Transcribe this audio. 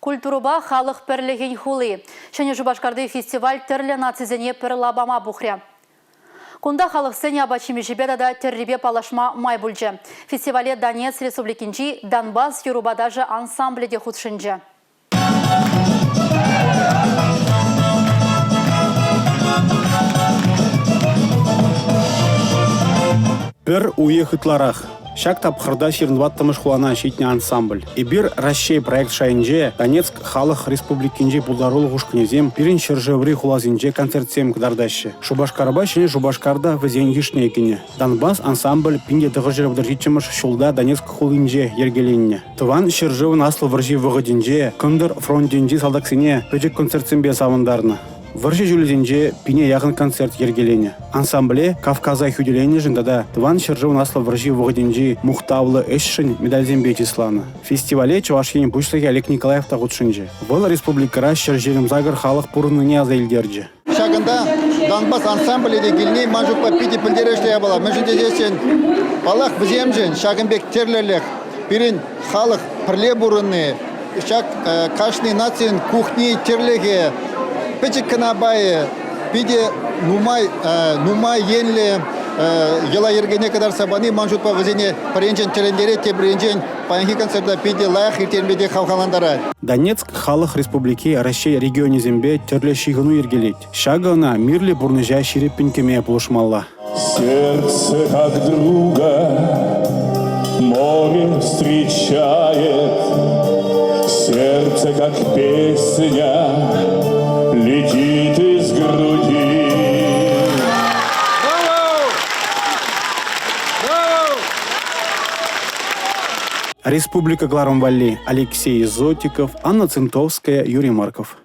Культурӑпа халӑх пӗрлӗхӗн хули. Ҫӗнӗ Шупашкарти фестиваль тӗрлӗ нацисене пӗр лапама пухрӗ. Кунта халӑхсен апат-ҫимӗҫӗпе тата тӗррипе паллашма май пулчӗ. Фестивале Донецк Республикинчи Донбасс юрӑпа ташӑ ансамблӗ те хутшӑнчӗ. Пӗр уйӑх ытларах. Ҫак тапхӑрта 24-мӗш хулана ҫитнӗ ансамбль. «Эпир Раҫҫей» проект шайӗнче Донецк Халӑх Республикинчи пултарулӑх ушкӑнӗсем пирӗн ҫӗршыври хуласенче концертсем кӑтартаҫҫӗ. Шупашкарпа Ҫӗнӗ Шупашкар та вӗсен йышне кӗнӗ. Донбасс ансамбль 1937 ҫулта Донецк хулинче йӗркеленнӗ. Тӑван ҫӗршывӑн Аслӑ вӑрҫи вӑхӑтӗнче Кӑнтӑр фронтӗнчи салтаксене пӗчӗк концертсемпе савӑнтарнӑ. Вӑрҫӑ ҫулӗсенче пине яхӑн концерт йӗркеленӗ. Ансамбле Кавказа хӳтӗленӗшӗн тата Тӑван ҫӗршывӑн Аслӑ вӑрҫи вӑхӑтӗнчи мухтавлӑ ӗҫшӗн медальсемпе чысланӑ. Фестивале Чӑваш Ен Пуҫлӑхӗ Олег Николаев та хутшӑнчӗ. Вӑл республикӑра 128 халӑх пурӑннине аса илтерчӗ. Ҫакӑнта Донбасс ансамблӗ те килни ман шутпа питӗ пӗлтерӗшлӗ япала. Мӗншӗн тесессӗн, паллах, вӗсемшӗн ҫакӑн пек тӗрлӗлӗх пирӗн халӑх пӗрле пурӑнни, ҫак кашни нацин кухни тӗрлӗхӗ, пӗчӗк кӑна пайӗ питӗ нумай, нумай енлӗ йӑла-йӗркене кӑтартса пани ман шутпа вӗсене пӗр енчен тӗлӗнтерет, тепӗр енчен паянхи концерта питӗ лайӑх ирттерме те хавхалантарать. Донецк Халӑх Республики Раҫҫей регионӗсемпе тӗрлӗ ҫыхӑну йӗркелет. Ҫакӑ ӑна мирлӗ пурнӑҫа ҫирӗппӗн кӗме пулӑшмалла. Сердце как друга море встречает, Сердце как песня летит из груди. Республика кӑларӑм валли Алексей Зотиков, Анна Цинтовская, Юрий Марков.